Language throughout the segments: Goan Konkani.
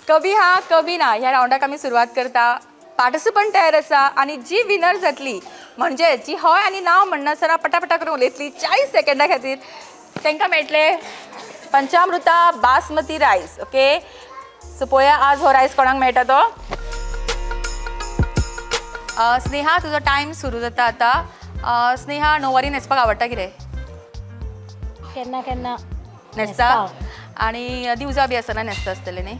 कभी हा कभी ना ह्या रावंडाक आमी सुरवात करता. पार्टिसिपंट तयार आसा आनी जी विनर जातली म्हणजे जी हय आनी ना म्हणनासतना पटापटा करून उलयतली 40 सेकंडा खातीर तांकां मेळटले पंचामृता बासमती रायस. ओके, सो पळोवया आज हो रायस कोणाक मेळटा तो. स्नेहा, तुजो टायम सुरू जाता आतां. स्नेहा, णववारी न्हेसपाक आवडटा कितें? केन्ना केन्ना. न्हेसता. आनी दिवजा बी आसतना न्हेसता आसतलें न्ही?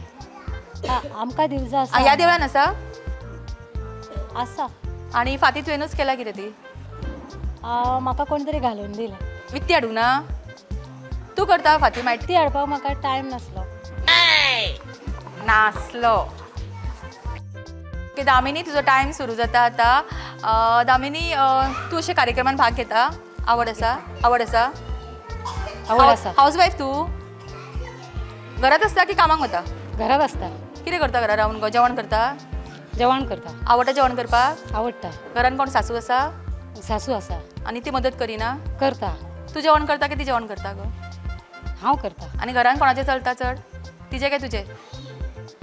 आमकां दिवजा आसा. ह्या देवळान आसा? आसा. आनी फाती तुवेंनूच केला कितें ती? म्हाका कोण तरी घालून दिलें. वित्ती हाडूंक ना? तूं करता फाती मायट? ती हाडपाक म्हाका टायम नासलो. नासलो. ओके दामिनी, तुजो टायम सुरू जाता आतां. दामिनी, तूं अशे कार्यक्रमान भाग घेता? आवड आसा? आवड आसा? आवड आसा. हावस वायफ तूं? घरात आसता की कामाक वता? घरात आसता. कितें करता घरा रावन गो? जेवण करता? जेवण करता. आवडटा जेवण करपाक? आवडटा. घरान कोण सासू आसा? सासू आसा. आनी ती मदत करिना? करता. तूं जेवण करता की ती जेवण करता गो? हांव करता. आनी घरान कोणाचें चलता चड, तिजें काय तुजें?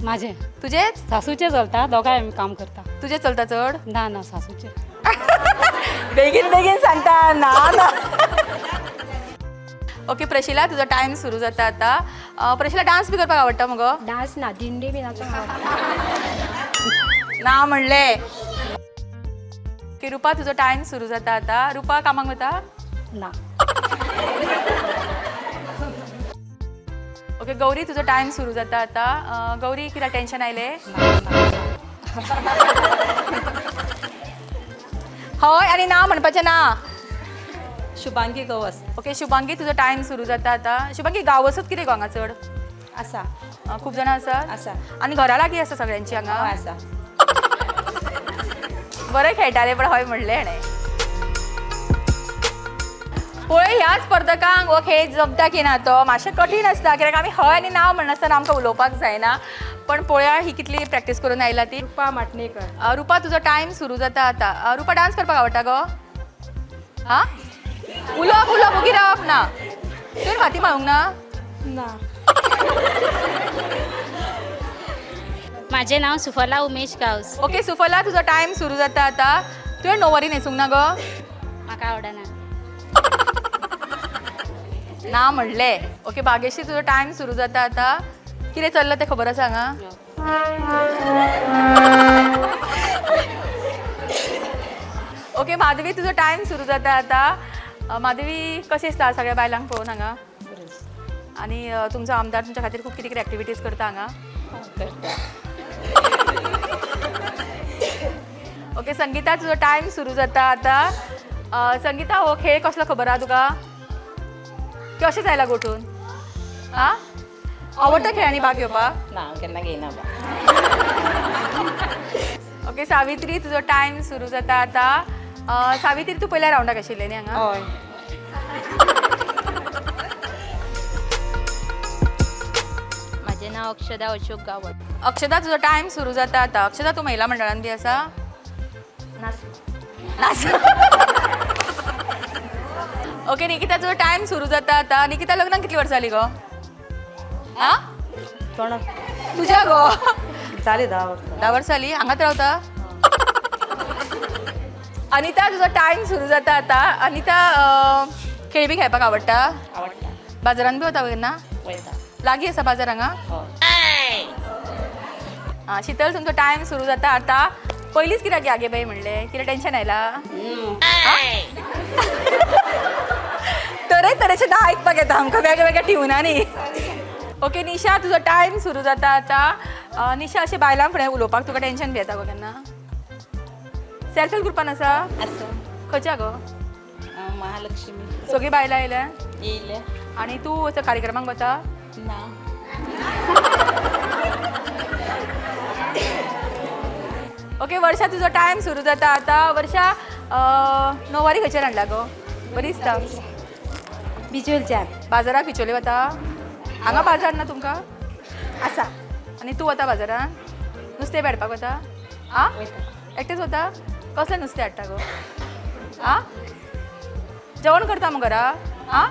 माझें. तुजेंच? सासूचें चलता, दोगांय आमी काम करता. तुजें चलता चड? ना ना, सासूचें. बेगीन बेगीन सांगता ना ना. ओके प्रशिला, तुजो टायम सुरू जाता आतां. प्रशिला, डान्स बी करपाक आवडटा मगो? डान्स ना, दिंडी बी नाचूंक आवडटा. ना म्हणलें. ओके रुपा, तुजो टायम सुरू जाता आतां. रुपा, कामाक वता? ना. ओके गौरी, तुजो टायम सुरू जाता आतां. गौरी, कित्याक टेन्शन आयलें? हय आनी ना म्हणपाचें ना. शुभांगी गवस. ओके शुभांगी, तुजो टायम सुरू जाता आतां. शुभांगी, गांवसच कितें गो हांगा चड? आसा. खूब जाणां आसा? आसा. आनी घरा लागीं आसा सगळ्यांची हांगा? हय आसा. बरें खेळटालें पण हय म्हणलें हेणें. पळय ह्या स्पर्धकांक हो खेळ जमता की ना तो मातशें कठीण आसता कित्याक आमी हय आनी ना म्हणनासतना आमकां उलोवपाक जायना. पण पळया ही कितली प्रॅक्टीस करून आयला ती. रुपा माटणेकर. रुपा, तुजो टायम सुरू जाता आतां. रुपा, डान्स करपाक आवडटा गो? आं, उलोवप उलोवप ओगी रावप ना. तुवें फाती मारूंक ना? ना. माझे नाव सुफला उमेश गावस. ओके सुफला, तुजो टायम सुरू जाता आतां. तुवें णववारी न्हेसूंक ना गो? म्हाका आवडना. ना म्हणलें. ओके बागेशी, तुजो टायम सुरू जाता आतां. कितें चल्लां तें खबर आसा हांगा? ओके माधवी, तुजो टायम सुरू जाता आतां. माधवी, कशें दिसता सगळ्या बायलांक पळोवन हांगा? आनी तुमचो आमदार तुमच्या खातीर खूब कितें कितें एक्टिविटीज करता हांगा? ओके संगीता, तुजो टायम सुरू जाता आतां. संगीता, हो खेळ कसलो खबर आहा तुका? कशें जायला गोठून? आं, आवडटा खेळांनी भाग घेवपाक? ना, हांव केन्ना घेयना बा. ओके सावित्री, तुजो टायम सुरू जाता आतां. सावित्री, तूं पयल्या रावंडाक आशिल्लें न्ही हांगा? हय. माझे नाव अक्षदा अशोक गावस. अक्षदा, तुजो टायम सुरू जाता आतां. अक्षदा, तूं महिला मंडळान बी आसा? नास. ओके निकिता, तुजो टायम सुरू जाता आतां. निकिता, लग्नाक कितली वर्सां जालीं गो? आं, कोणा? तुज्या गो? जाली 10 वर्सां. 10 वर्सां जालीं. हांगाच रावता? अनिता, तुजो टायम सुरू जाता आतां. अनिता, खेळ बी खेळपाक आवडटा? आवडटा. बाजारान बी वता केन्ना? वयता. लागीं आसा बाजार हांगा? हय. आं शीतल, तुमचो टायम सुरू जाता आतां. पयलींच कित्याक आगे बाई म्हणलें? कितें टेन्शन आयलां? तरे तरेचे ना आयकपाक येता आमकां वेगळ्या वेगळ्या ट्युनांनी. ओके निशा, तुजो टायम सुरू जाता आतां. निशा, अशें बायलां फुडें उलोवपाक तुका टेन्शन बी येता गो केन्ना? सेल्फ हेल्प ग्रुपान आसा? आसा. खंयच्या गो? महालक्ष्मी. सगळीं बायलां येयल्या? येयल्या. आनी तूं असो कार्यक्रमाक वता? ना. ओके वर्षा, तुजो टायम सुरू जाता आतां. वर्षा, णववारी खंयच्यान हाडला गो? बरी दिसता. बिचोलच्यान. बाजाराक बिचोले वता? हांगा बाजार ना तुमकां? आसा. आनी तूं वता बाजारान? नुस्तें बी हाडपाक वता? आं, एकटेच वता? कसलें नुस्तें हाडटा गो? आं, जेवण करता मगो घरा? आं,